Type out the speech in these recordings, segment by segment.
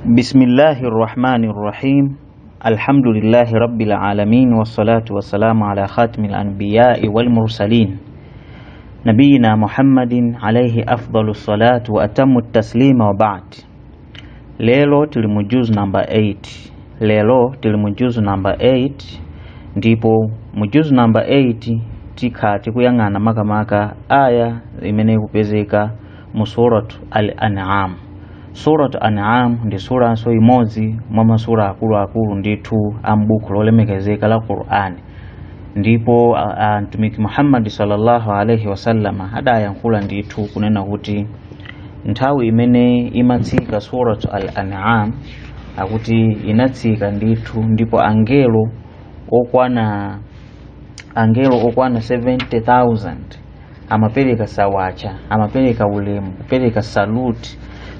Bismillahi rrahmani rrahim. Alhamdulillahi rabbil alamin, wassalatu wassalamu ala khatmil anbiyai wal mursalin nabiyina Muhammadin alayhi afdalu salatu wa atamu taslima, wa ba'd. Lero tili mu juz number 8. Lero tili mu juz number 8, ndipo mu juz number 8 tikhala tikuyang'ana makamaka aya imene ikupezeka mu Surat Al-An'am. Surat An'am ndi suranso imodzi mwa masura akuluakulu ndithu a m'buku lolemekezeka la Qur'ani. Ndipo Mtumiki Muhammad sallallahu alaihi wasallama adayankhula ndithu kunena kuti nthawi imene imatsika Surat Al-An'am, akuti inatsika ndithu ndipo angelo okwana 70,000 amapereka sawacha, amapereka ulemu, kupereka salute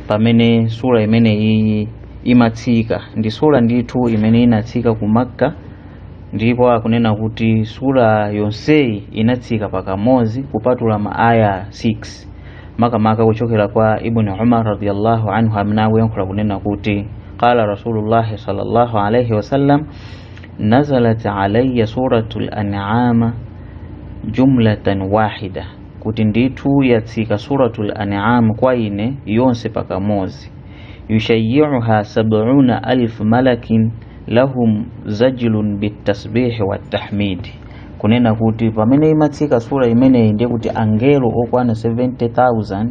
pamene sura imene iyi imatsika. Ndi sura ndithu imene inatsika ku Makka, ndipo akunena kuti sura yonseyi inatsika pakamodzi kupatula maaya 6, makamaka kuchokera kwa Ibn Umar radiyallahu anhu amene akuyankhula kunena kuti qala Rasulullahi sallallahu alaihi wasallam, nazalat alayya suratul An'ama jumlatan wahida, kuti ndithu yatsika Suratul An'am kwa ine yonse pakamodzi. Yushayi'uha 70,000 malakin lahum zajlun bitasbihi watahmidi, kunena kuti pamene imatsika sura imeneyi ndiye kuti angelo okwana 70,000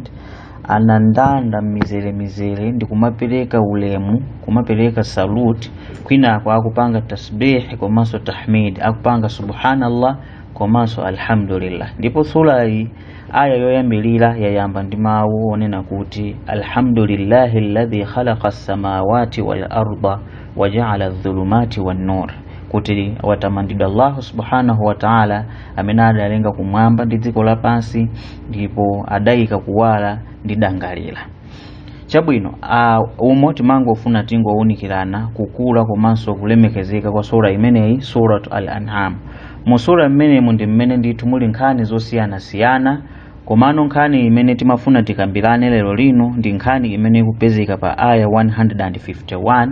anandanda mizere ndi kumapereka ulemu, kumapereka salute, kwinako akupanga tasbihi komanso tahmid, akupanga subhanallah komanso alhamdulillah. Ndipo surayi aya yoyambilira yayamba ndi mawu onena kuti alhamdulillahi alladhi khalaqa as-samawati wal arda wa ja'ala adh-dhulumati wan nur, kuti watamandidwa Allahu subhanahu wa ta'ala amene adalenga kumwamba ndi dziko lapansi ndipo adayika kuwala ndi dangalira. Chabwino, umo timangofuna tingowunikirana kukula komanso kulemekezeka kwa sura imeneyi, Suratu Al-An'am. Mu sura mmenemu ndi mmene ndithu muli nkhani zosiyanasiyana, komano nkhani imene timafuna tikambirane lero lino ndi nkhani imene ikupezeka pa aya 151.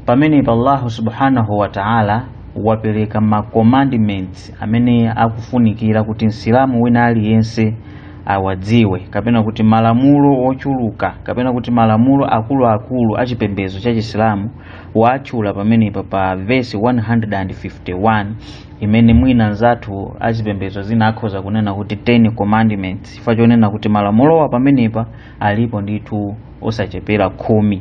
Pamenepa Allahu subhanahu wa ta'ala wapereka ma commandments amene akufunikira kuti msilamu wina aliyense awadziwe, kapena kuti malamulo ochuluka, kapena kuti malamulo akuluakulu achipembedzo cha Chisilamu watchula pamenepa pa vesi 151, imene mwina anzathu achipembedzo zina akhoza kunena kuti 10 commandments, chifukwa chonena kuti malamulowa pamenepa alipo ndithu osachepera 10.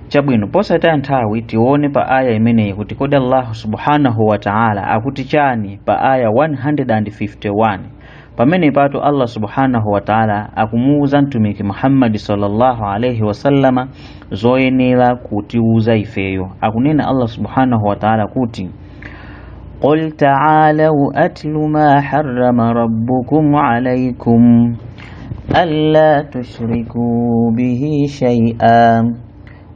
Chabwino, posataya nthawi tione pa aya imeneyi kuti kodi Allahu subhanahu wa ta'ala akuti chani pa aya 151. Pamene patu Allah subhanahu wa ta'ala akumuuza Mtumiki Muhammadi sallallahu alaihi wasallama zoyenera kutiuza ifeyo. Akunena Allah subhanahu wa ta'ala kuti qul ta'alau atlu ma harrama rabbukum alaykum alla tushriku bihi shay'an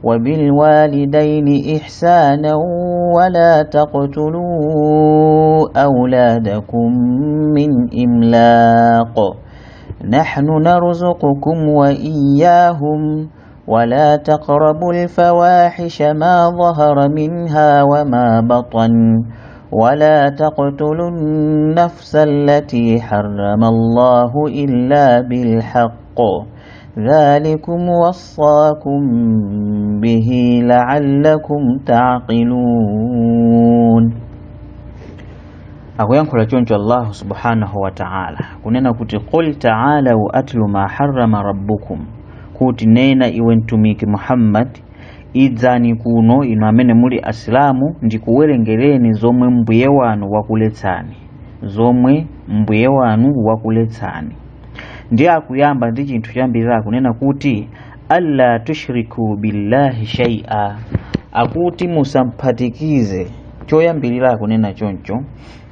وبالوالدين إحسانا ولا تقتلوا أولادكم من إملاق نحن نرزقكم وإياهم ولا تقربوا الفواحش ما ظهر منها وما بطن ولا تقتلوا النفس التي حرم الله إلا بالحق ذلكم وصاكم به لعلكم تعقلون. Akuyankhula choncho Allahu subhanahu wa ta'ala kunena kuti qul ta'alau atlu ma harrama rabbukum, kuti nena iwe Mtumiki Muhammad, idzani kuno inu amene muli asilamu ndikuwerengereni zomwe mbuye wanu wakuletsani, zomwe mbuye wanu wakuletsani. Ndi akuyamba ndi chinthu choyambirira kunena kuti alla tushriku billahi shay'a, akuti musamphatikize. Choyambirira akunena choncho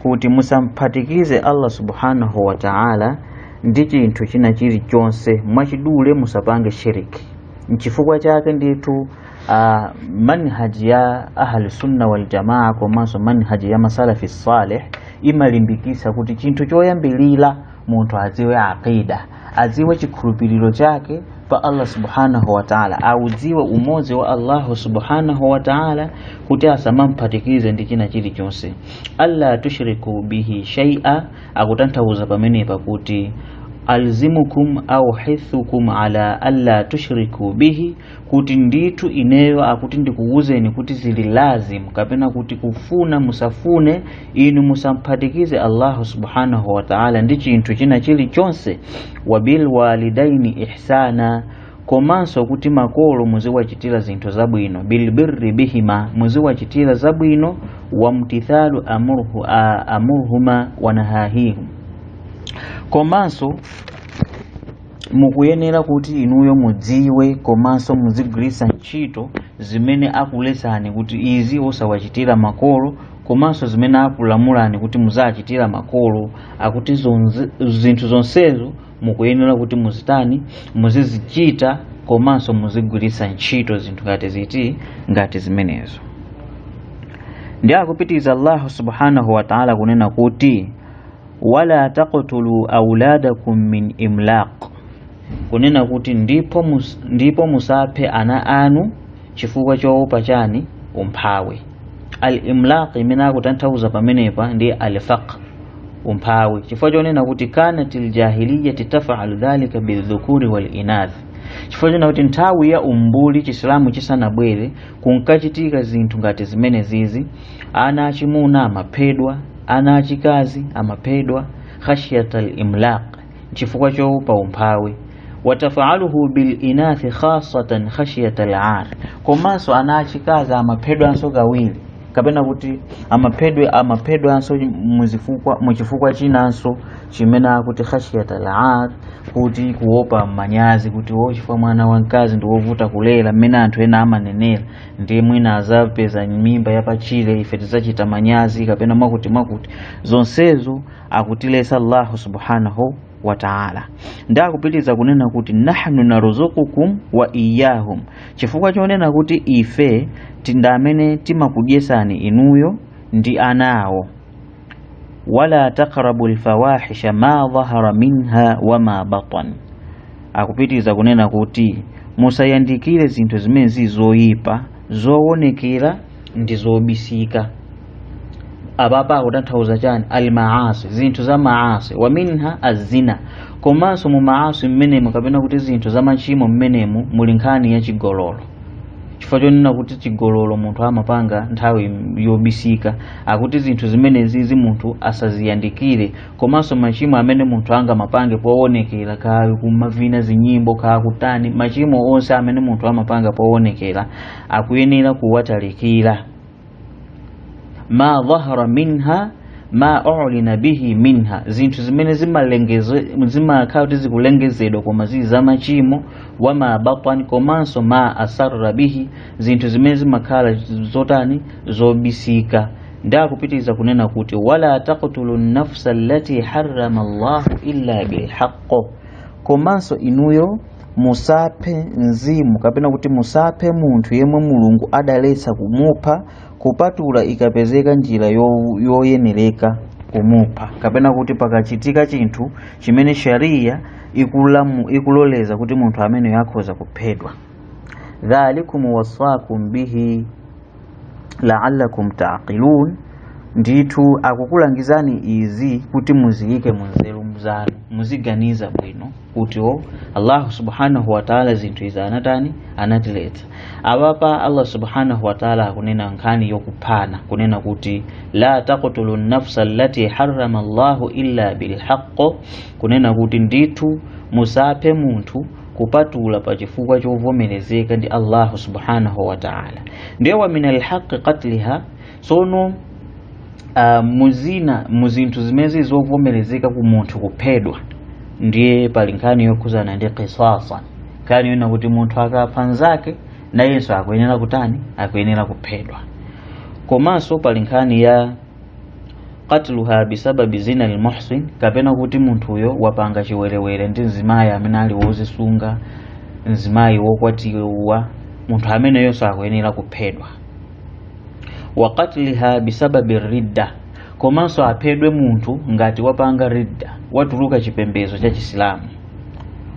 kuti musamphatikize Allah subhanahu wa ta'ala ndi chinthu china chilichonse, mwachidule musapange shiriki. Nchifukwa chake ndithu manhaji ya ahli sunna wal jamaa komanso manhaji ya masalafi salih imalimbikitsa kuti chinthu choyambilira munthu adziwe aqida, adziwe chikhulupiriro chake. pa Allah subhanahu wa ta'ala, audziwe umodzi wa Allahu subhanahu wa ta'ala kuti asamamphatikirize ndi china chilichonse. Alla tushriku bihi shay'a, akutanthauza pamenepa kuti alzimukum au hithukum ala alla tushriku bihi, kuti ndithu ineyo akuti ndikuwuzeni kuti zili lazim, kapena kuti kufuna musafune inu musamphatikize Allahu subhanahu wa ta'ala ndi chinthu china chilichonse. Wabil walidaini ihsana, komanso kuti makolo muziwachitira zinthu zabwino, bilbirri bihima, muziwachitira zabwino, wamtithalu amurhuma wanahahihum, komanso mukuyenera kuti inuyo mudziwe komanso muzigwiritsa ntchito zimene akuletsani kuti izi osawachitira makolo, komanso zimene akulamulani kuti muzachitira makolo. Akuti zinthu zonsezo mukuyenera kuti muzitani, muzizichita komanso muzigwiritsa ntchito zinthu ngati ziti, ngati zimenezo. Ndi akupitiriza Allahu subhanahu wa ta'ala kunena kuti wala taqtulu auladakum min imlaq, kunena kuti ndipo musaphe ana anu chifukwa choopa chani, umphawi. Al-imlaq imene akutanthauza pamenepa ndi al-faqr, umphawi, chifukwa chonena kuti kanatil jahiliyyati taf'alu dhalika bidhukuri wal inath, chifukwa chonena kuti nthawi ya umbuli chisilamu chisanabwere kunkachitika zinthu ngati zimene zizi, ana achimuna amaphedwa, ana achikazi amaphedwa, khashyatal imlaq, chifukwa choopa umphawi. Watafaaluhu bil inathi khasatan khashyatal ar, komanso ana achikazi amaphedwanso kawiri, kapena kuti amaphedwanso muchifukwa chinanso chimene akuti khashyatal ar, kuti kuopa manyazi, kuti chifukwa mwana wamkazi ndi wovuta kulera, mmene anthu ena amanenera, ndiye mwina azapeza mimba yapachile, ife tidzachita manyazi, kapena mwakuti mwakuti. Zonsezo akutilesa Allahu subhanahu wa ta'ala. Ndakupitiriza kunena kuti nahnu naruzukukum wa iyahum, chifukwa chonena kuti ife tindamene timakudyesani inuyo ndi anawo. Wala taqrabu alfawahisha ma dhahara minha wa ma batan, akupitiriza kunena kuti musayandikire zinthu zimene zili zoyipa, zoonekera ndi zobisika. Apapa akutanthauza chani? Almaasi, zinthu za maasi, wa minha azina, komanso mu maasi mmenemu, kapena kuti zinthu za machimo mmenemu muli nkhani ya chigololo, chifukwa chonena kuti chigololo munthu amapanga nthawi yobisika. Akuti zinthu zimenezi munthu asaziyandikire, komanso machimo amene munthu angamapange poonekera, kaya kumavina zinyimbo, kaya kutani, machimo onse amene munthu amapanga poonekera akuyenera kuwatalikira. Ma dhahara minha ma ulina bihi minha, zinthu zimene zimakhala kuti zikulengezedwa koma zili za machimo. Wa ma batan, komanso ma asarra bihi, zinthu zimene zimakhala zotani, zobisika. Ndakupitiriza kunena kuti wala taqtulu nafsa allati harrama Allahu illa bilhaqq, komanso inuyo musaphe mzimu, kapena kuti musaphe munthu yemwe Mulungu adaletsa kumupha, kupatula ikapezeka njira yoyenereka kumupha, kapena kuti pakachitika chinthu chimene sharia ikuloleza kuti munthu amene yakhoza kuphedwa. Dhalikum wasakum bihi la'allakum ta'qilun, ndithu akukulangizani izi kuti muziyike munzeru zanu, muziganiza bwino kuti Allah subhanahu wa ta'ala zinthu izi anatani, anatiletsa. Apapa Allah subhanahu wa ta'ala akunena nkhani yokuphana, kunena kuti la taqtulu nafsa allati harrama Allahu illa bilhaqq, kunena kuti ndithu musaphe munthu kupatula pa chifukwa chovomerezeka ndi Allah subhanahu wa ta'ala. Ndiye wa min alhaqqi qatliha, sono muzina muzinthu zimene zovomerezeka ku munthu kuphedwa, ndiye pali nkhani yokhuzana ndi qisasa, nkhani yona kuti munthu akapha nzake nayenso akuyenera kutani, akuyenera kuphedwa. Komanso pali nkhani ya qatluha bisababi zina almuhsin, kapena kuti munthuyo wapanga chiwerewere ndi mzimayi amene ali wozisunga, mzimayi wokwatiwa, munthu ameneyonso akuyenera kuphedwa. Wa qatliha bisababi ridda, komanso aphedwe munthu ngati wapanga ridda, watuluka chipembedzo cha Chisilamu.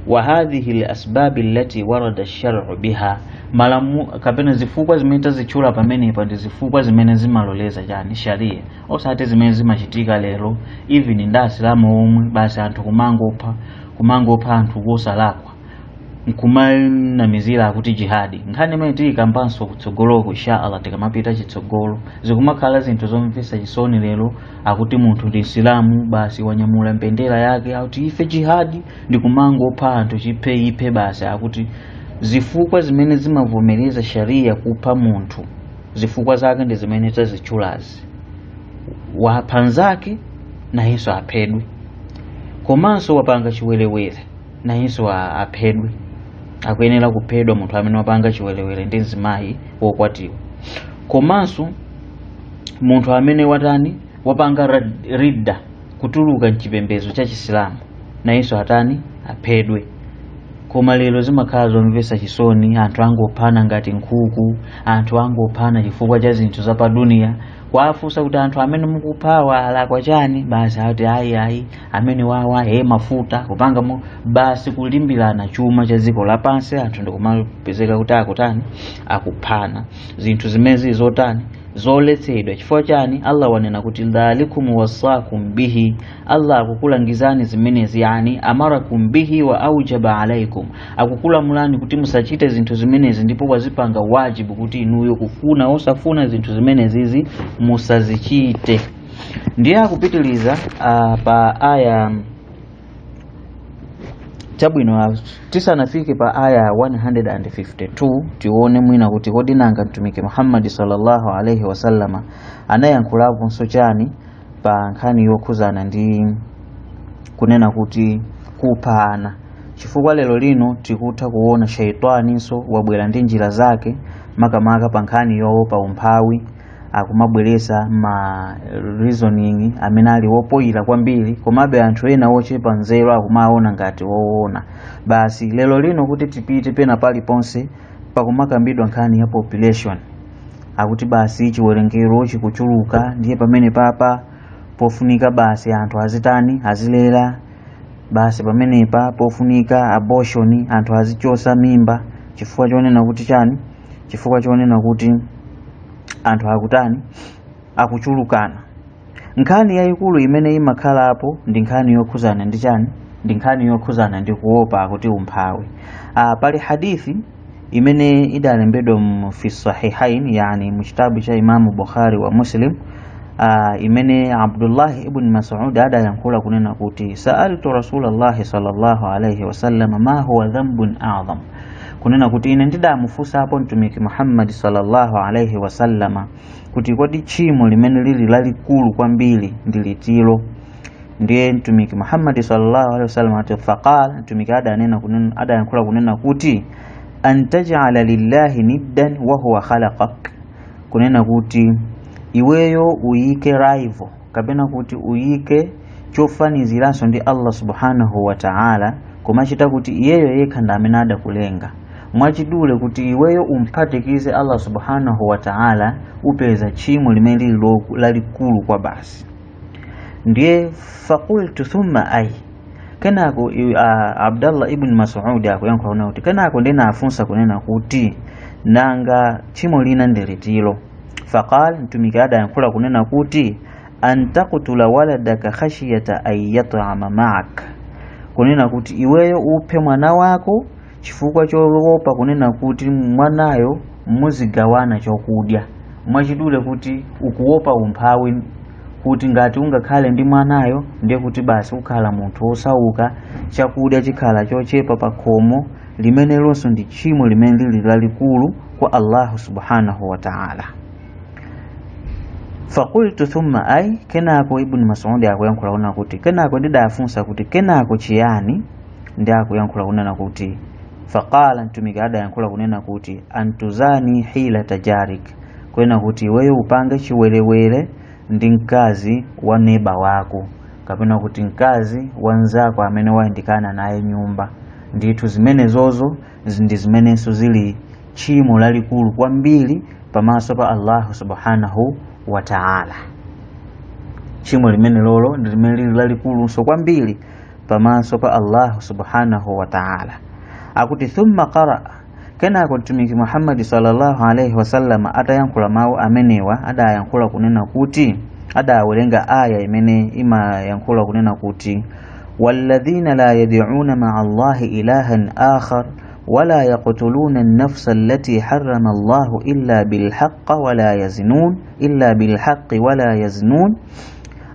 Wa hadhihi lasbabi allati warada lsharu biha, malamu kapena zifukwa zimene tazitchula pamenepa ndi zifukwa zimene zimaloleza chani? Sharia, osati zimene zimachitika lero, even ndi Asilamu omwe. Basi anthu kumangopha, kumangopha anthu kosalakwa, nkumanamizira akuti jihadi. Nkhani imene tiyikambanso kutsogoloko, insha Allah, tikamapita chitsogolo. Zikumakhala zinthu zomvetsa chisoni lero, akuti munthu ndi Isilamu, basi wanyamula mbendera yake, akuti ife jihadi, ndikumangopha anthu chiphe iphe basi. Akuti zifukwa zimene zimavomereza sharia kupha munthu, zifukwa zake ndi zimene tazitchulazi: wapha nzake, nayenso aphedwe, komanso wapanga chiwerewere, nayenso aphedwe. Akuyenera kuphedwa munthu amene wapanga chiwerewere ndi mzimayi wokwatiwa, komanso munthu amene watani? Wapanga ridda, kutuluka mchipembedzo cha Chisilamu, nayenso atani? Aphedwe. Koma lero zimakhala zomvetsa chisoni, anthu angophana ngati nkhuku, anthu angophana chifukwa cha zinthu zapaduniya. Kwafunsa kuti anthu amene mukuphawa alakwa chani? Basi akuti ayi, ayi, amene wawa he mafuta kupanga mu basi kulimbirana chuma cha dziko lapansi. Anthu ndikumapezeka kuti akutani? Akuphana. Zinthu zimene zotani? Zoletsedwa. Chifukwa chani? Allah wanena kuti dhalikum wasakum bihi, Allah akukulangizani zimenezi, yani amarakum bihi wa aujaba alaikum, akukulamulani kuti musachite zinthu zimenezi, ndipo wazipanga wajibu kuti inuyo kufuna osafuna zinthu zimenezizi musazichite. Ndiye akupitiliza pa aya, chabwino, tisanafike pa aya 152, tione mwina kuti kodi nanga Mtumiki Muhammadi sallallahu alaihi wasallama anayankhulaponso chani pa nkhani yokhuzana ndi kunena kuti kupha ana, chifukwa lero lino tikutha kuona shaitaninso wabwera ndi njira zake, makamaka pa nkhani yoopa umphawi. Akumabweresa ma reasoning amene ali wopoyira kwambiri, komabe anthu ena ochepa nzeru akumaona ngati woona. Basi lero lino kuti tipite pena paliponse pakumakambidwa nkhani ya population, akuti basi chiwerengero chikuchuluka, ndiye pamene papa pofunika basi anthu azitani? Azilera. Basi pamenepa pofunika abortion, anthu azichosa mimba. Chifukwa chonena kuti chani? Chifukwa chonena kuti anthu akutani? Akuchulukana. Nkhani yayikulu imene imakhalapo ndi nkhani yokhuzana ndi chani? Ndi nkhani yokhuzana ndi kuopa akuti umphawi. Pali hadithi imene idalembedwa fi sahihain, yani mu chitabu cha Imamu Bukhari wa Muslim, imene Abdullahi ibn Mas'ud adayankhula kunena kuti saaltu Rasulallahi sallallahu alaihi wasallam ma huwa dhanbun a'zam, kunena kuti ine ndidamufunsapo Mtumiki Muhammadi sallallahu alaihi wasallama kuti kodi tchimo limene lili lalikulu kwambiri ndi litilo? Ndiye Mtumiki Muhammadi sallallahu alaihi wasallam ati faqal, Mtumiki adanena kunena, adayankhula kunena kuti an taj'ala lillahi niddan wa huwa khalaqak, kunena kuti iweyo uyike rival kapena kuti uyike chofaniziranso ndi Allah subhanahu wa ta'ala, kumachita kuti iyeyo yekha ndi amene adakulenga. Mwachidule kuti iweyo umphatikize Allah subhanahu wa ta'ala, upeza tchimo limene lili lalikulu kwa basi. Ndiye faqultu thumma ay, kenako Abdallah ibn Mas'ud akuyankhula kunena kuti kenako ndinafunsa kunena kuti nanga tchimo lina ndilitilo? Faqal, Mtumiki adayankhula kunena kuti an taqtula waladaka khashiyata an yat'ama ma'ak, kunena kuti iweyo uphe mwana wako chifukwa choopa kunena kuti mwanayo muzigawana chokudya. Mwachidule kuti ukuopa umphawi, kuti ngati ungakhale ndi mwanayo ndiye kuti basi ukhala munthu wosauka, chakudya chikhala chochepa pa khomo. Limene lonso ndi tchimo limene lili lalikulu kwa Allahu subhanahu wa ta'ala. Fakultu thumma ay, kenako Ibn Mas'ud akuyankhula kunena kuti kenako ndidafunsa kuti kenako chiyani? Ndi akuyankhula kunena kuti faqala, Mtumiki adayankhula kunena kuti antuzani hilata jarik, kunena kuti iweyo upange chiwerewere ndi mkazi wa neba wako kapena kuti mkazi wa nzako amene wayandikana naye nyumba. Ndithu zimenezozo ndi zimenenso zili tchimo lalikulu kwambiri pamaso pa Allahu subhanahu wa ta'ala. Tchimo limene lolo ndi limene lili lalikulunso kwambiri. pamaso pa Allahu subhanahu wa ta'ala. Akuti thumma qara, kenako Mtumiki Muhammadi sallallahu alaihi wasallam atayankhula mawu amenewa, adayankhula kunena kuti, adawerenga aya imene imayankhula kunena kuti walladhina la yad'una ma'a Allahi ilahan akhar wala yaqtuluna an-nafsa allati harrama Allahu illa bilhaqqi wala yaznun illa bilhaqqi wala yaznun.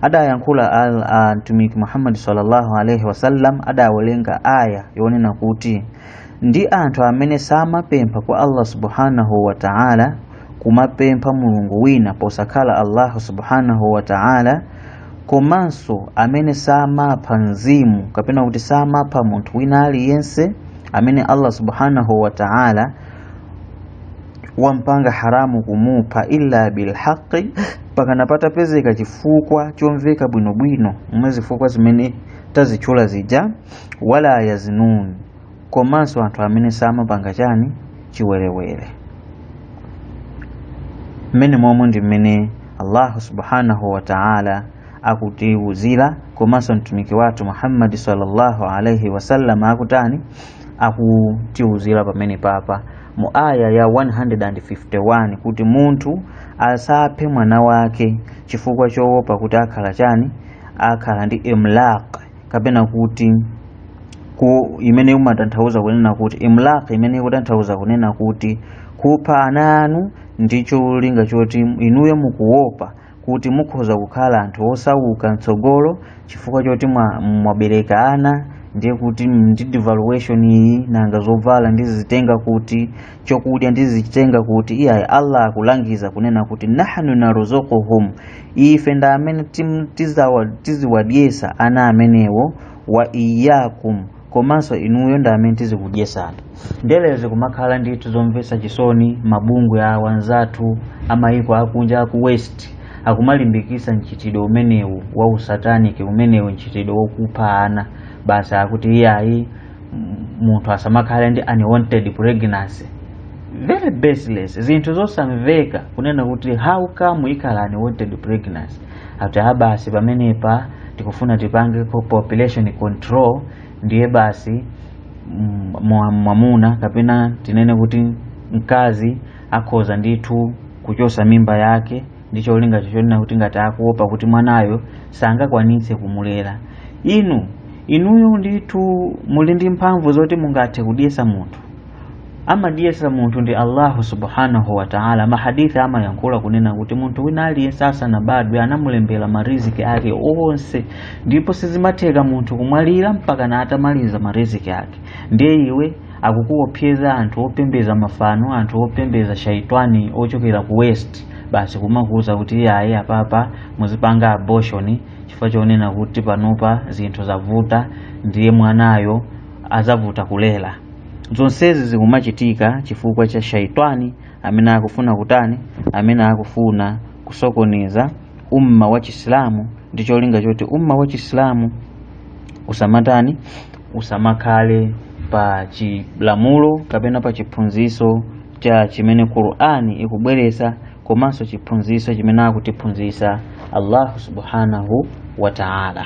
Adayankhula Mtumiki Muhammad sallallahu alaihi wasallam, adawerenga aya yonena kuti ndi anthu amene samapempha kwa Allah subhanahu wa ta'ala, kumapempha mulungu wina posakhala Allah subhanahu wa ta'ala, komanso amene samapha mzimu kapena kuti samapha munthu wina aliyense amene Allah subhanahu wa ta'ala wampanga haramu kumupha illa bilhaqi, pakana patapezeka chifukwa chomveka bwinobwino mwe zifukwa zimene tazitchula zija, wala yazinun, komanso anthu amene samapanga chani chiwerewere. Mmene momwe ndi mmene Allah subhanahu wa ta'ala akutiwuzira, komanso mtumiki wathu Muhammad sallallahu alaihi wasallam akutani akutiwuzira pamene papa mu aya ya 151 kuti munthu asaphe mwana wake chifukwa choopa kuti akhala chani, akhala ndi imlaq, kapena kuti ku imene imatanthauza kunena kuti imlaq, imene ikutanthauza kunena kuti kupha ana anu ndi cholinga choti inuyo mukuopa kuti mukhoza kukhala anthu osauka mtsogolo chifukwa choti mwabereka ana, ndiye kuti ndi devaluation iyi, nanga zovala ndizitenga kuti, chokudya ndizitenga kuti. Iyayi, Allah akulangiza kunena kuti nahnu naruzuquhum, ife nda amene tiziwadyesa ana amenewo, wa iyakum, komanso inuyo nda amene tizikudyesani. Ndelezi kumakhala ndithu zomvetsa chisoni, mabungwe a wanzathu amayiko akunja aku west akumalimbikisa mchitidwe umenewu wa usataniki, umenewu mchitidwe wokupha ana. Basi akuti iyayi, munthu asamakhale ndi unwanted pregnancy, very baseless, zinthu zosamveka kunena kuti how come ikhala unwanted pregnancy. Ati abasi pamenepa tikufuna tipange population control, ndiye basi mwamuna kapena tinene kuti mkazi akhoza ndithu kuchosa mimba yake ndi cholinga chochonena kuti ngati akuopa kuti mwanayo sangakwanitse kumulera. Inuyo ndithu muli ndi mphamvu zoti mungathe kudyesa munthu. Amadyesa munthu ndi Allahu subhanahu wa ta'ala. Mahadithi amayankhula kunena kuti munthu wina aliyense asanabadwe anamulembera mariziki ake onse, ndipo sizimatheka munthu kumwalira mpaka na atamaliza mariziki ake. Ndiye iwe akukuopseza anthu opembeza mafano, anthu opembeza shaitani ochokera ku west, basi kumakuwuza kuti iyayi apapa muzipanga abortion chifukwa chonena kuti panopa zinthu zavuta, ndiye mwanayo azavuta kulela. Zonsezi zikumachitika chifukwa cha shaitani amene akufuna kutani, amene akufuna kusokoneza umma wa Chisilamu, ndi cholinga choti umma wa Chisilamu usamatani, usamakhale pa chilamulo kapena pa chiphunziso cha chimene Qur'ani ikubweretsa, komanso chiphunziso chimene akutiphunzisa Allah subhanahu wa ta'ala.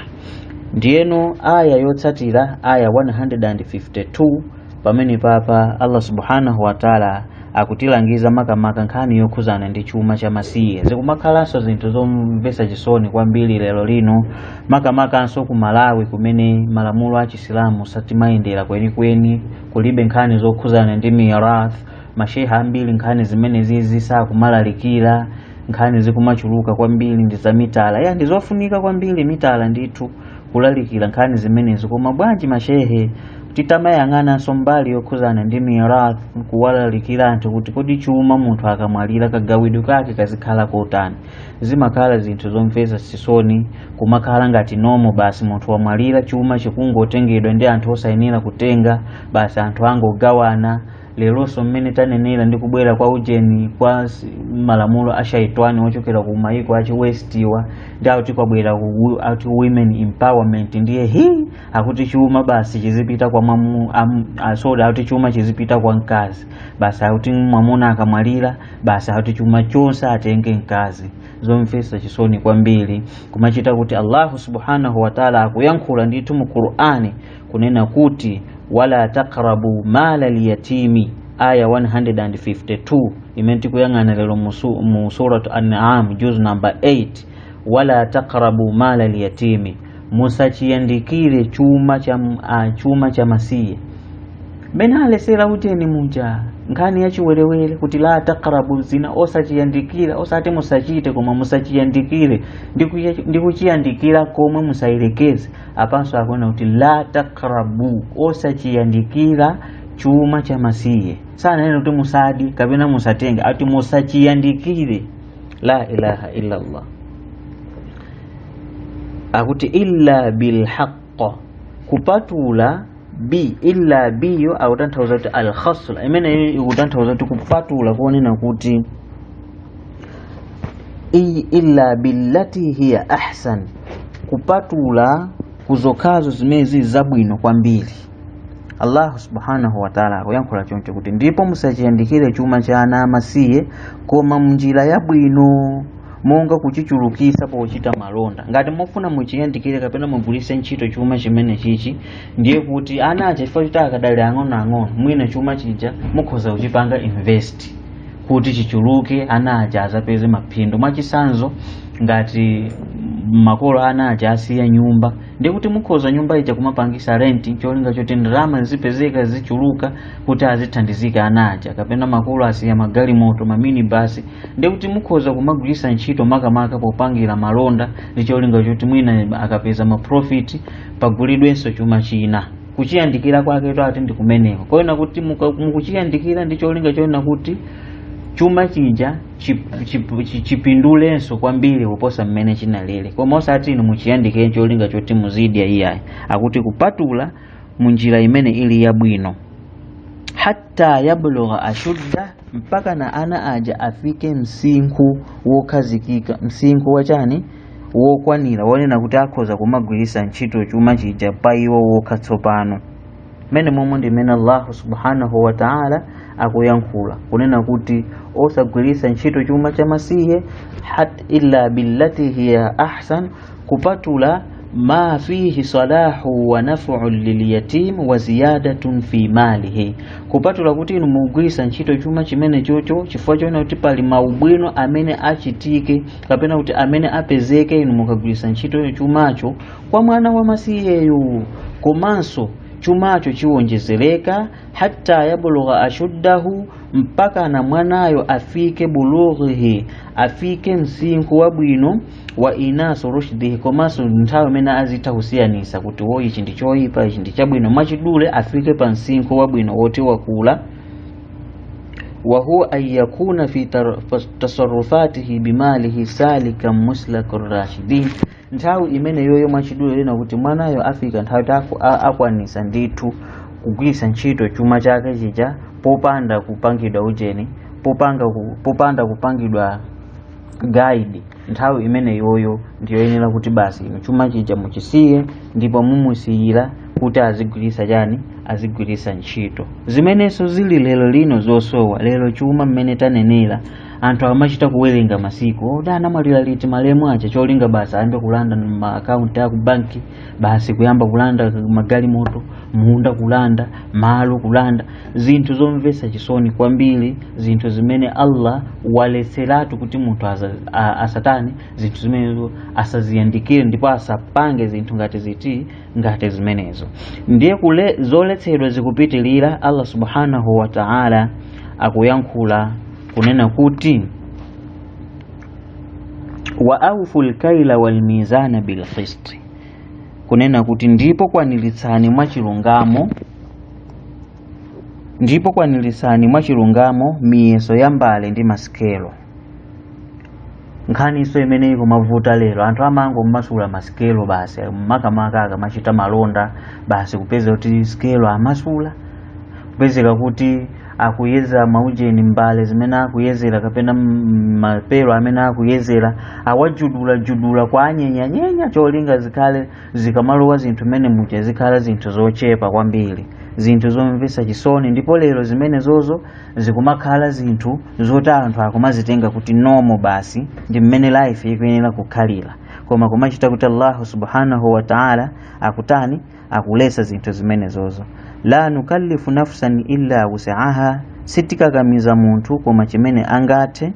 Ndiyeno aya yotsatira, aya 152, pamene papa Allah subhanahu wa ta'ala akutilangiza makamaka nkhani yokhuzana ndi chuma cha masiye. Zikumakhalanso zinthu zomvetsa chisoni kwambiri lero lino, makamakanso ku Malawi kumene malamulo a Chisilamu satimayendera kwenikweni, kulibe nkhani zokhuzana ndi mirath. Masheha ambiri nkhani zimene zizi sakumalalikira, nkhani zikumachuluka kwambiri ndi za mitala. Ya, ndizofunika kwambiri mitala ndithu kulalikira nkhani zimenezi, koma bwanji mashehe titamayang'ananso mbali yokhuzana ndi mirath, kuwalalikira anthu kuti kodi chuma munthu akamwalira kagawidwe kake kazikhala kotani. Zimakhala zinthu zomvetsa chisoni, kumakhala ngati nomo basi munthu wamwalira chuma chikungotengedwa ndi anthu osayenera kutenga, basi anthu angogawana. Leronso mmene tanenera ndi kubwera kwa ujeni kwa malamulo a shaitwani ochokera ku mayiko achi westiwa, ndi akuti kwabwera akuti women empowerment, ndiye hi akuti chuma basi chizipita kwa mwamu, am, a, sorry, akuti chuma chizipita kwa mkazi basi, akuti mwamuna akamwalira basi akuti chuma chonse atenge mkazi. Zomvetsa chisoni kwambiri kumachita kuti Allahu subhanahu wa ta'ala akuyankhula ndithu mu Qur'ani kunena kuti wala taqrabu mala liyatimi, aya 152 imene tikuyang'ana lero mu Surat An'am juz number 8. Wala taqrabu mala liyatimi, musachiyandikire chuma cha masiye. Mene alesera uteni muja nkhani ya chiwerewere kuti la taqrabu zina, osachiyandikira, osati musachite koma musachiyandikire, ndi kuchiyandikira komwe musayilekeze. Apanso akuona kuti la taqrabu, osachiyandikira chuma cha masiye. Sananene kuti musadi kapena musatenge, ati musachiyandikire. La ilaha illa Allah. Akuti illa bilhaqq, kupatula bi illa biyo akutanthauza kuti al-khasla, imene ikutanthauza kuti kupatula kuonena kuti illa billati hiya ahsan, kupatula kuzokhazo zimene zili zabwino kwambiri. Allah subhanahu wa ta'ala akuyankhula choncho kuti ndipo musachiyandikire chuma cha ana amasiye koma munjira yabwino, monga kuchichulukisa pochita malonda. Ngati mufuna muchiyandikire kapena mugulise ntchito chuma chimene chichi, ndiye kuti ana aja chifukwa choti akadali ang'onoang'ono, mwina chuma chija mukhoza kuchipanga invest kuti chichuluke, ana aja azapeze maphindu. Mwachisanzo, ngati makolo ana aja asiya nyumba, ndiye kuti mukhoza nyumba ija kumapangisa rent, cholinga choti ndalama zipezeka zichuluka kuti azithandizika ana aja. Kapena makolo asiya magalimoto, maminibasi, ndiye kuti mukhoza kumagwiritsa ntchito makamaka popangira malonda, ndi cholinga choti mwina akapeza maprofit pagulidwenso chuma china. Kuchiyandikira kwake to ati ndi kumeneko koyena kuti mukuchiyandikira ndi cholinga choyena kuti chuma chija chipindulenso kwambiri kuposa mmene chinalili, koma osati inu muchiyandikire cholinga choti muzidya iyayi. Akuti kupatula munjira imene ili yabwino, hatta yablugha ashudda, mpaka na ana aja afike msinkhu wokhazikika, msinkhu wachani, wokwanira, wonena kuti akhoza kumagwiritsa ntchito chuma chija pa iwo wokha tsopano. Mmene momwe ndi mmene Allahu subhanahu wa ta'ala akuyankhula kunena kuti osagwiritsa ntchito chuma cha masiye hat illa billati hiya ahsan, kupatula ma fihi salahu wa naf'un lilyatim wa ziyadatun fi malihi, kupatula kuti inu mugwiritsa ntchito chuma chimene chocho chifukwa choona kuti pali maubwino amene achitike kapena kuti amene apezeke inu mukagwiritsa ntchito chumacho kwa mwana wa masiyeyo, komanso chumacho chiwonjezereka hatta yablugha ashuddahu, mpaka na mwanayo afike bulughihi, afike msinkhu wabwino wa inaso rushdihi, komanso nthawi imene azitha kusiyanisa kuti wo ichi ndi choyipa, ichi ndi chabwino, mwachidule afike pa msinkhu wabwino woti wakula. Wa huwa an yakuna fi tasarrufatihi bimalihi salikan muslakar rashidin, nthawi imene yoyo mwachidule lina kuti mwanayo afika nthawi akwanisa ndithu kugwiritsa ntchito chuma chake chija popanda kupangidwa ujeni, popanda kupangidwa guide. Nthawi imene yoyo ndiyoyenera kuti basi inu chuma chija muchisiye ndipo mumusiyira kuti azigwiritsa chani, azigwiritsa ntchito. Zimenenso zili lero lino zosowa lero chuma mmene tanenera, anthu amachita kuwerenga masiku oti anamwalira liti malemu aja, cholinga basi ayambe kulanda ma account aku banki, basi kuyamba kulanda magalimoto, munda kulanda, malo kulanda, zinthu zomvetsa chisoni kwambiri, zinthu zimene Allah waletseratu kuti munthu asatani, zinthu zimenezo asaziyandikire ndipo asapange zinthu ngati ziti ngati zimenezo. Ndiye kule zoletsedwa zikupitilira, Allah subhanahu wa ta'ala akuyankhula kunena kuti wa awfu al-kayla wal mizana bil qist, kunena kuti ndipo kwaniritsani mwachilungamo, ndipo kwaniritsani mwachilungamo miyeso ya mbale ndi masikelo. Nkhaniso imene ikumavuta lero, anthu amango mmasula masikelo basi, makamaka akamachita malonda basi kupeza kuti sikelo amasula, kupezeka kuti akuyeza maujeni mbale zimene akuyezera kapena mapelo amene akuyezera awajudulajudula kwa anyenyanyenya cholinga zikhale zikamalowa zinthu mmene muja zikhala zinthu zochepa kwambiri, zinthu zomvetsa chisoni. Ndipo lero zimene zozo zikumakhala zinthu zoti anthu akumazitenga kuti nomo basi ndi mmene life ikuyenera kukhalira, koma kumachita kuti Allahu subhanahu wa ta'ala akutani, akulesa zinthu zimene zozo. La nukallifu nafsan illa wus'aha, sitikakamiza munthu koma chimene angathe.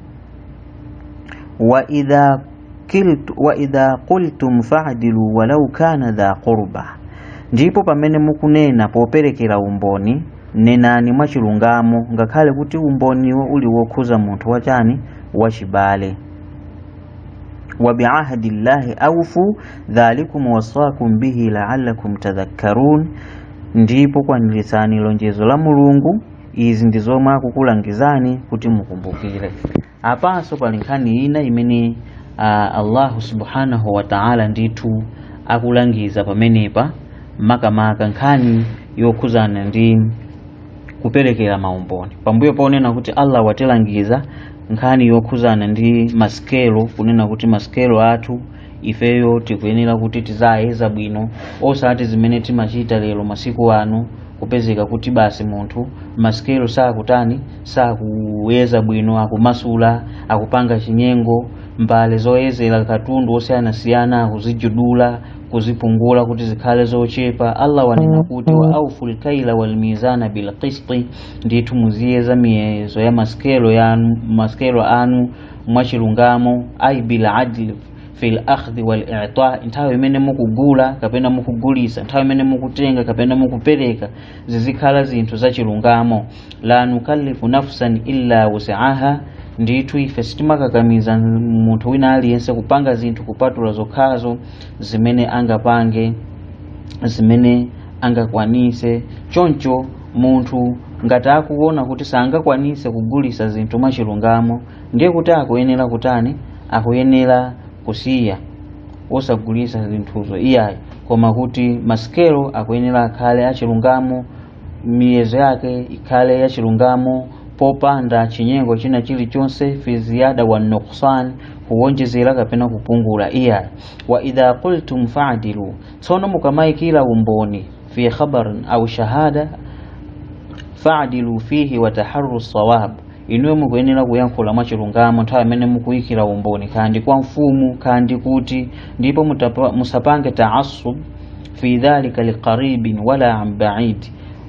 Wa idha qultum fa'dilu walau kana dha qurba, ndipo pamene mukunena poperekera umboni nenani mwachilungamo ngakhale kuti umboniwo uli wokhuza munthu wachani, wachibale. Wa bi'ahdi llahi awfu dhalikum wasakum bihi la'allakum tadhakkarun, ndipo kwaniritsani lonjezo la Mulungu, izi ndi zomwe akukulangizani kuti mukumbukire. Apanso pali nkhani ina imene Allahu subhanahu wa ta'ala ndithu akulangiza pamenepa, makamaka nkhani yokhuzana ndi kuperekera maumboni. Pambuyo ponena kuti Allah watilangiza nkhani yokhuzana ndi masikelo, kunena kuti masikelo athu ifeyo tikuyenera kuti tizayeza bwino, osati zimene timachita lero masiku ano kupezeka kuti basi munthu masikelo sakutani, sakuyeza bwino, akumasula, akupanga chinyengo, mbale zoyezera katundu osiyanasiyana akuzijudula, kuzipungula kuti zikhale zochepa. Allah wanena kuti wa awful kaila wal mizana bil qisti, ndithu muziyeza miyezo ya masikelo yanu, masikelo anu mwachilungamo, ai bil adli fil akhdhi wal i'ta, nthawi imene mukugula kapena mukugulisa, nthawi imene mukutenga kapena mukupereka, zizikhala zinthu zachilungamo. La nukallifu nafsan illa wus'aha, ndithu ife sitimakakamiza munthu wina aliyense kupanga zinthu kupatula zokhazo zimene angapange, zimene angakwanise. Choncho munthu ngati akuona kuti sangakwanise kugulisa zinthu mwachilungamo, ndiye kuti akuyenera kutani, akuyenera kusiya osagulisa zinthuzo iyayi, koma kuti masikelo akuyenera akhale achilungamo, miyezo yake ikhale yachilungamo popanda chinyengo china chilichonse, fi ziyada wa nuqsan, kuwonjezera kapena kupungula iyayi. Wa idha qultum fa'dilu, tsono mukamayikira umboni fi khabarin au shahada fa'dilu fihi wa taharru sawab, inuyo mukuyenera kuyankhula mwachilungamo nthawi imene mukuyikira umboni, kandi kwa mfumu kandi kuti, ndipo musapange taassub fi dhalika liqaribin wala an ba'id,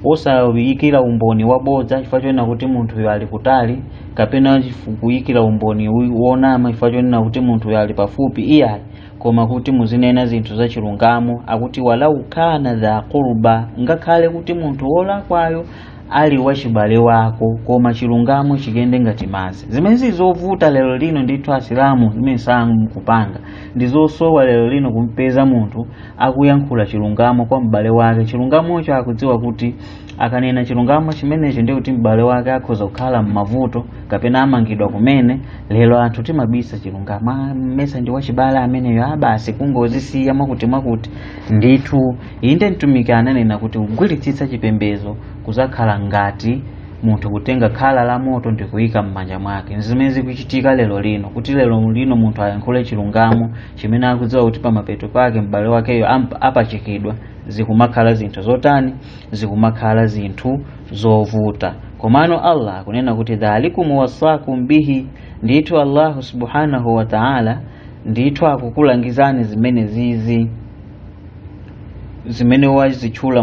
osayikira umboni wabodza chifukwa chonena kuti munthuyo ali kutali, kapena kuyikira umboni wonama chifukwa chonena kuti munthuyo ali pafupi iyayi, koma kuti muzinena zinthu zachilungamo. Akuti walau kana dha qurba, ngakhale kuti munthu wolakwayo ali wachibale wako, koma chilungamo chikende ngati madzi. Zimene zizovuta lero lino ndithu asilamu zimene samukupanga ndi zosowa lero lino kumpeza munthu akuyankhula chilungamo kwa m'bale wake. Chilungamocho akudziwa kuti akanena chilungamo chimenecho ndiye kuti m'bale wake akhoza kukhala m'mavuto kapena amangidwa kumene. Lero anthu timabisa chilungamo, mmesa ndi wachibale ameneyo, abasi kungozisiya mwakuti mwakuti. Ndithu inde mtumiki ananena kuti kugwiritsitsa chipembedzo kuzakhala ngati munthu kutenga khala la moto ndikuyika m'manja mwake. Zimene zikuchitika lero lino, kuti lero lino munthu ayankhule chilungamo chimene akudziwa kuti pamapeto pake m'bale wakeyo apachikidwa, zikumakhala zinthu zotani, zikumakhala zinthu zovuta. Komano Allah akunena kuti dhalikum wasakum bihi, ndithu Allahu subhanahu wa ta'ala ndithu akukulangizani zimene zizi zimene wazitchula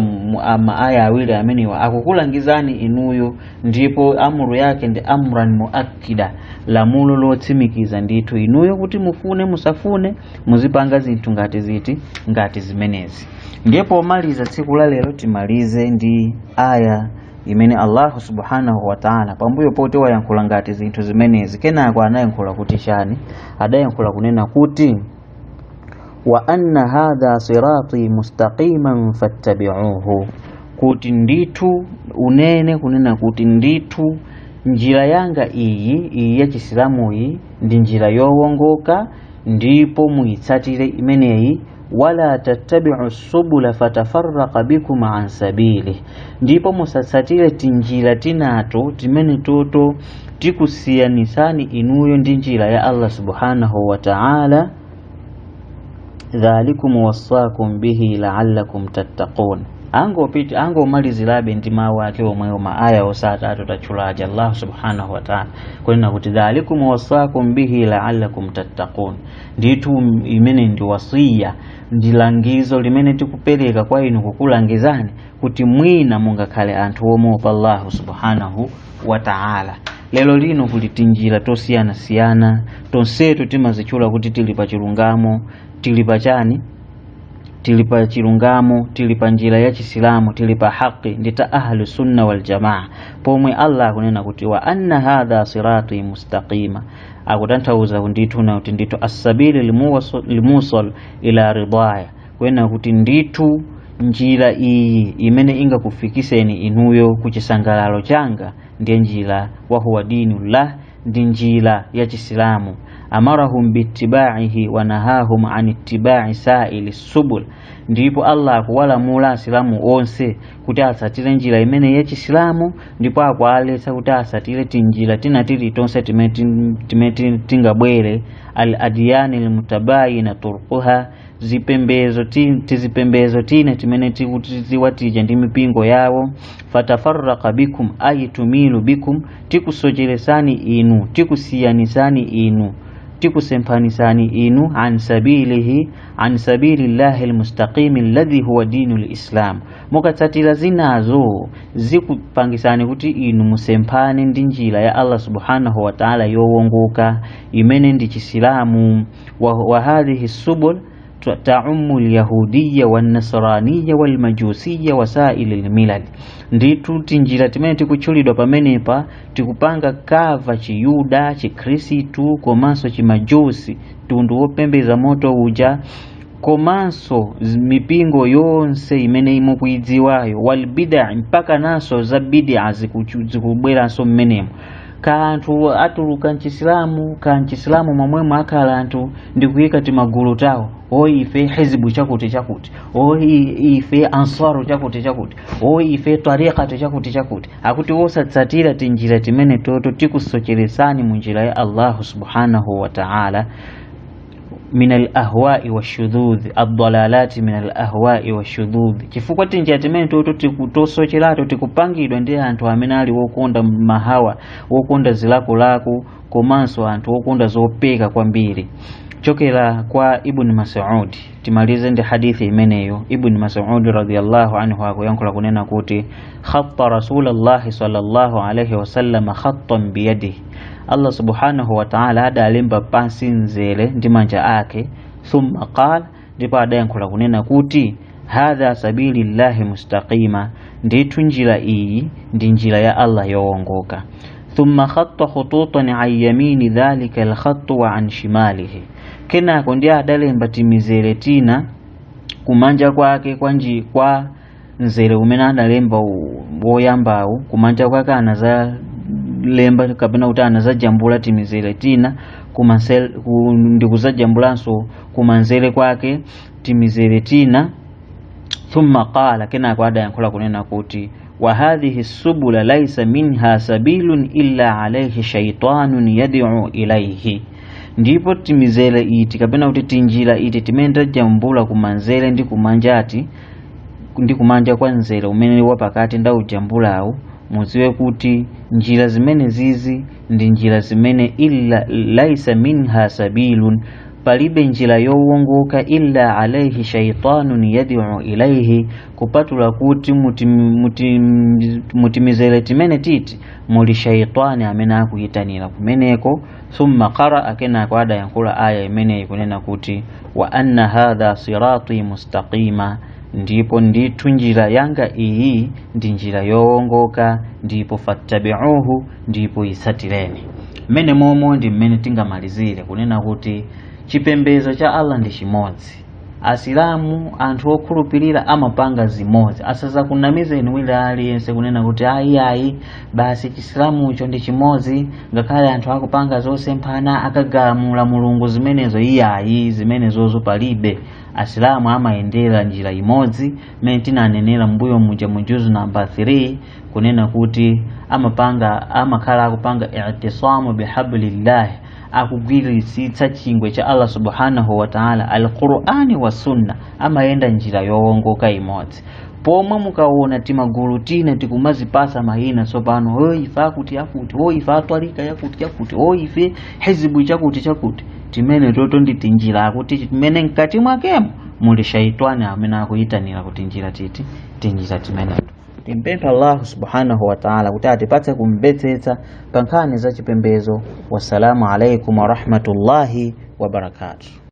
maaya awiri amenewa, akukulangizani inuyo, ndipo amuru yake ndi amran muakkida, lamulo lotsimikiza ndithu inuyo kuti mufune musafune muzipanga zinthu ngati ziti, ngati zimenezi. Ndipo pomaliza tsiku la lero timalize ndi aya imene Allahu subhanahu wa ta'ala pambuyo poti wayankhula ngati zinthu zimenezi, kenako anayankhula kuti chani, adayankhula kunena kuti wa anna hadha sirati mustaqiman fattabi'uhu, kuti ndithu unene kunena kuti ndithu njira yanga iyi, iyi ya Chisilamu iyi ndi njira yowongoka, ndipo muyitsatire imeneyi. Wala tattabi'u subula fatafarraqa bikum an sabili, ndipo musatsatire tinjira tinato timene toto tikusiyanisani inuyo ndi njira ya Allah subhanahu wa ta'ala. Dhalikum wassakum bihi la'allakum tattaqun. Angopita angomalizirabe ndi mawu ake omwewo maaya osatatu tatchulaja Allah subhanahu wa ta'ala kunena kuti dhalikum wassakum bihi la'allakum tattaqun, ndithu imene ndi wasiya, ndi langizo limene tikupereka kwa inu kukulangizani kuti mwina mungakhale anthu omuopa Allah subhanahu wa ta'ala. Lero lino kuli tinjira tosiyanasiyana, tonsetu timazitchula kuti tili pa chilungamo, tili pa chani, tili pa chilungamo, tili pa njira ya Chisilamu, tili pa haki, ndita ahlu sunna wal jamaa, pomwe Allah akunena kuti wa anna hadha sirati mustaqima, akutanthauza ndithu na kuti ndithu assabili limusal ila ridaya, kunena kuti ndithu njira iyi imene ingakufikiseni inuyo kuchisangalalo changa ndiye njira wa huwa dinullah, ndi njira ya Chisilamu. Amarahum bittibaihi wa nahahum an ittibai saili subul, ndipo Allah akuwalamula asilamu onse kuti asatire njira imene ya Chisilamu, ndipo akuwaletsa kuti asatire tinjira tina tili tonse timene tingabwere. Al adiyani almutabayina turquha, zipembezo tizipembezo tina timene tikuziwatija ndi mipingo yawo. Fatafarraqa bikum ay tumilu bikum, tikusocheresani inu, tikusiyanisani inu, tikusempanisani inu an sabilihi, an sabilillahi almustaqimi alladhi huwa dinul islam, mukatsatira zinazo zikupangisani kuti inu musempane ndi njira ya Allah subhanahu wa ta'ala yowongoka imene ndi Chisilamu. Wa hadhihi subul ta'ummu al-yahudiyya wan-nasraniyya wal-majusiyya wa sa'ilil milal, ndithu tinjira timene tikutchulidwa pamenepa tikupanga kava Chiyuda, Chikhristu komanso Chimajusi, tundu wopembeza moto uja, komanso mipingo yonse imene imukuidziwayo, wal bid'a, mpaka naso za bid'a zikubweranso mmenemo. Ka anthu atuluka mchisilamu, ka mchisilamu momwemo akhala anthu ndikuyika timagulu tawo, o ife hizbu chakuti chakuti, o ife ansaru chakuti chakuti, o ife tariqatu chakuti chakuti, akuti osatsatira tinjira timene toto tikusocheresani mu njira ya Allah subhanahu wa ta'ala. Min al-ahwa'i washudhudh, ad-dalalati min al-ahwa'i washudhudh, chifukwa tinjira timene toto tikutosocherato tikupangidwa ndi anthu amene ali wokonda mahawa, wokonda zilakolako, komanso anthu wokonda zopeka kwambiri. Chokera kwa Ibn Mas'ud, timalize ndi hadithi imeneyo. Ibn Mas'ud radhiyallahu anhu akuyankhula kunena kuti khatta Rasulullah sallallahu alayhi wasallam khattan biyadihi, Allah subhanahu wa ta'ala adalemba pansi nzere ndi manja ake. Thumma qala, ndipo adayankhula kunena kuti hadha sabilillahi mustaqima, ndithu njira iyi ndi njira ya Allah yowongoka. Thumma khatta khututan an yamini dhalika alkhattu wa an shimalihi, kenako ndi adalemba timizere tina kumanja kwake kwa nzere umene adalemba woyambawo, kumanja kwake anazalemba kapena kuti anazajambula timizere tina ndikuzajambulanso kumanzere kwake timizere tina. Thumma qala, kenako adayankhula kunena kuti wa hadhihi subula laysa minha sabilun illa alayhi shaytanun yad'u ilayhi, ndipo timizere iti kapena kuti tinjira iti timene tajambula kumanzere ndi kumanjati ndi kumanja kwa nzere umene wapakati ndaujambulawo, mudziwe kuti njira zimene zizi ndi njira zimene illa laisa minha sabilun, palibe njira yowongoka illa alayhi shaytanun yad'u ilayhi, kupatula kuti mutimizere timene titi muli shaytani amene akuyitanira kumeneko. Thumma qaraa, kenako adayankhula aya imeneyi kunena kuti wa anna hadha sirati mustaqima, ndipo ndithu njira yanga iyi ndi njira yowongoka, ndipo fattabi'uhu, ndipo itsatireni. Mmene momwe ndi mmene tingamalizire kunena kuti chipembedzo cha Allah ndi chimodzi. Asilamu, anthu okhulupirira, amapanga zimodzi. Asazakunamizeni wina aliyense kunena kuti ayi ayi, basi chisilamucho ndi chimodzi, ngakhale anthu akupanga zosemphana, akagamula Mulungu zimenezo. Iyayi, zimenezozo palibe. Asilamu amayendera njira imodzi, mmene tinanenera mbuyo muja mu juzu namba 3, kunena kuti amapanga, amakhala akupanga i'tisamu bihablillah, akugwiritsitsa chingwe cha Allah subhanahu wa ta'ala, alqur'ani wa sunna, amayenda njira yowongoka imodzi. Pomwe mukaona timagulu tina tikumazipasa mayina tsopano, o ife akuti akuti, o ife atwalika yakuti yakuti, o ife hizibu chakuti chakuti, timene toto ndi tinjira akuti timene mkati mwakemo muli shaitani amene akuyitanira kuti njira titi tinjira timeneto. Timpempha Allahu subhanahu wa ta'ala kuti atipatse kumvetsetsa pa nkhani za chipembedzo. Wassalamu alaikum warahmatullahi wabarakatuh.